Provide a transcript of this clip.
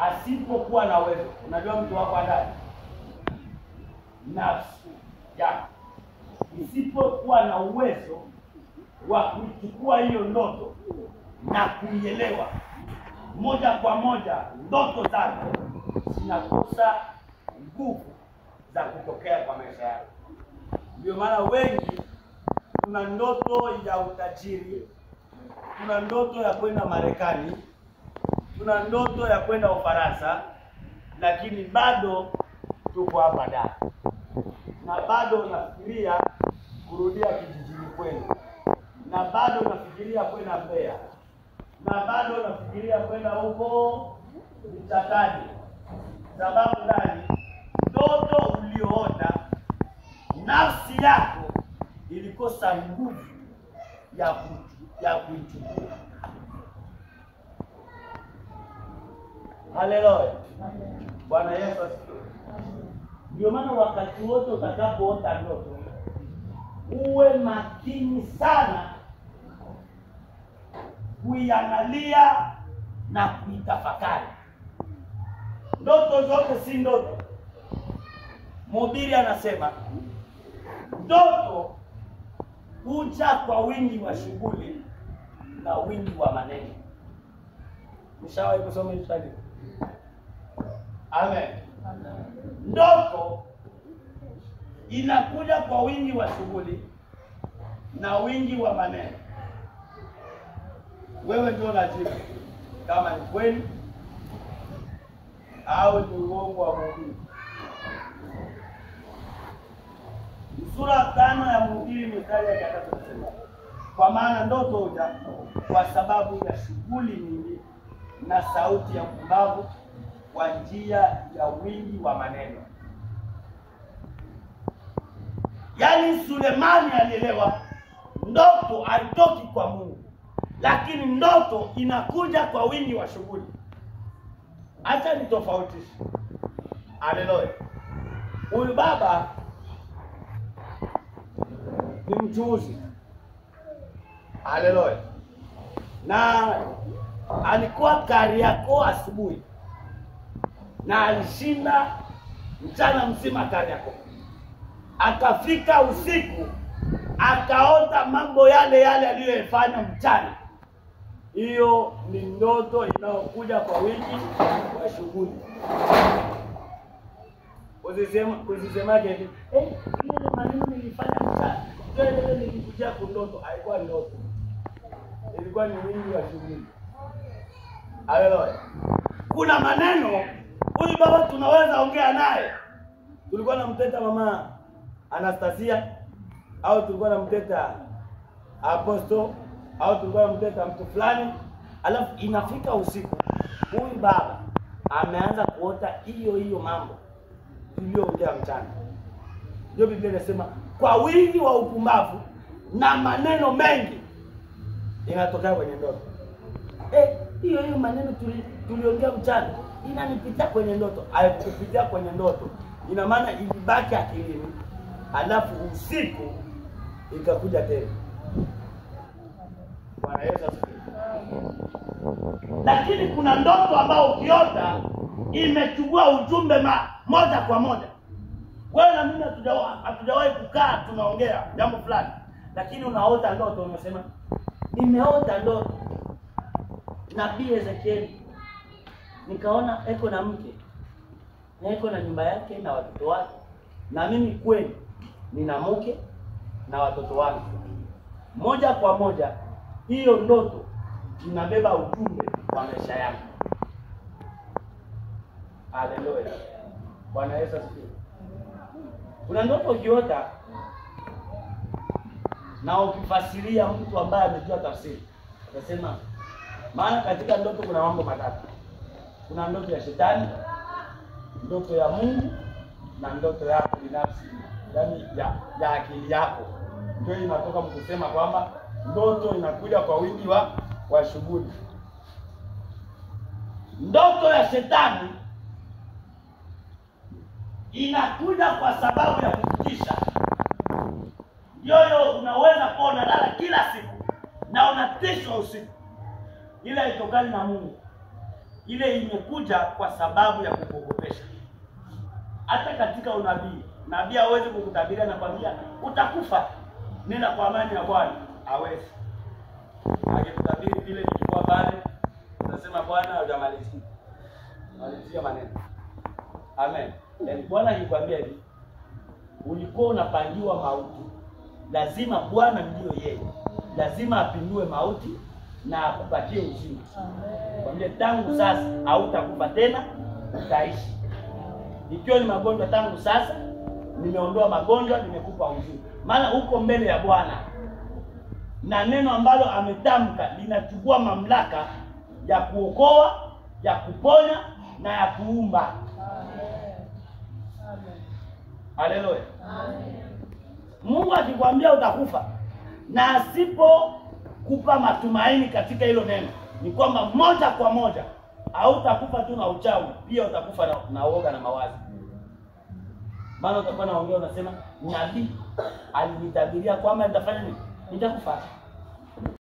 asipokuwa na uwezo, unajua mtu wako ndani, nafsi yako isipokuwa na uwezo wa kuichukua hiyo ndoto na kuielewa moja kwa moja, ndoto zako zinakosa nguvu za kutokea kwa maisha yako. Ndio maana wengi tuna ndoto ya utajiri, tuna ndoto ya kwenda Marekani, tuna ndoto ya kwenda Ufaransa, lakini bado tuko hapa Dar. Na bado nafikiria kurudia kijijini kwenu, na bado nafikiria kwenda Mbeya, na bado nafikiria kwenda huko Vichakani. Sababu gani? Ndoto ulioota, nafsi yako ilikosa nguvu ya kuichukua. Haleluya. Bwana Yesu asifiwe. Ndio maana wakati wote utakapoota ndoto uwe makini sana kuiangalia na kuitafakari. Ndoto zote si ndoto. Mhubiri anasema ndoto huja kwa wingi wa shughuli na wingi wa maneno. Mshawahi kusoma hiyo study? Amen. Ndoto inakuja kwa wingi wa shughuli na wingi wa maneno. Wewe ndio unajibu kama ni kweli au ni uongo wa Mhubiri. Sura 5 ya Mhubiri mstari wa 3 inasema, kwa maana ndoto huja kwa sababu ya shughuli nyingi na sauti ya upumbavu kwa njia ya wingi wa maneno. Yaani Sulemani alielewa ndoto haitoki kwa Mungu, lakini ndoto inakuja kwa wingi wa shughuli. Acha nitofautishe. Haleluya. Huyu baba ni mchuuzi. Haleluya. Na alikuwa Kariakoo asubuhi na alishinda mchana mzima Kariakoo. Akafika usiku akaota mambo yale yale aliyoyafanya mchana. Hiyo ni ndoto inayokuja kwa wingi wa shughuli. Usisemaje hivi, ile maneno nilifanya mchana, ndio ile nilikuja kundoto. Haikuwa ndoto, ilikuwa ni wingi wa shughuli. Haleluya. Kuna maneno huyu baba tunaweza ongea naye. Tulikuwa namteta mama Anastasia, au tulikuwa namteta Apostle, au tulikuwa namteta mtu fulani, alafu inafika usiku huyu baba ameanza kuota hiyo hiyo mambo tuliyoongea mchana. Ndio Biblia inasema kwa wingi wa upumbavu na maneno mengi inatokea kwenye ndoto. Hiyo hiyo maneno tuliongea mchana inanipitia kwenye ndoto. Haikupitia kwenye ndoto, ina maana ilibaki akilini, alafu usiku ikakuja tena. Bwana Yesu asifiwe. Lakini kuna ndoto ambayo ukiota imechukua ujumbe moja kwa moja. Wewe na mimi hatujawahi kukaa tunaongea jambo fulani, lakini unaota ndoto unasema nimeota ndoto Nabii Ezekiel, nikaona eko na mke na eko na nyumba yake na watoto wake, na mimi kweli nina mke na watoto wangu. Moja kwa moja hiyo ndoto inabeba ujumbe wa maisha yangu. Haleluya. Bwana Yesu asifiwe. Kuna ndoto ukiota na ukifasiria mtu ambaye amejua tafsiri, atasema, maana katika ndoto kuna mambo matatu. Kuna ndoto ya shetani, ndoto ya Mungu na ndoto yako binafsi, yaani ya akili yako. Ndio inatoka mkusema kwamba ndoto inakuja kwa wingi wa shughuli. Ndoto ya shetani inakuja kwa sababu ya kukutisha. Yoyo unaweza kuwa unalala kila siku na unatishwa usiku. Ile haitokani na Mungu. Ile imekuja kwa sababu ya kukuogopesha. Hata katika unabii, nabii hawezi kukutabiria na kwambia utakufa, nenda kwa amani ya Bwana. Hawezi. Akikutabiri vile nikikuwa pale, unasema Bwana hujamalizia. Malizia maneno. Amen. Yaani Bwana akikwambia hivi, ulikuwa unapangiwa mauti, lazima Bwana ndiyo yeye, lazima apindue mauti na akupatie uzima. Kwambie tangu sasa hautakufa tena, utaishi. Ikiwa ni magonjwa, tangu sasa nimeondoa magonjwa, nimekupa uzima. Maana uko mbele ya Bwana, na neno ambalo ametamka linachukua mamlaka ya kuokoa, ya kuponya na ya kuumba. Haleluya. Mungu akikwambia utakufa na asipokupa matumaini katika hilo neno, ni kwamba moja kwa moja hautakufa tu na uchawi, pia utakufa na uoga na mawazo. Maana utakuwa naongea unasema, nabii alinitabiria kwamba nitafanya nini? Nitakufa.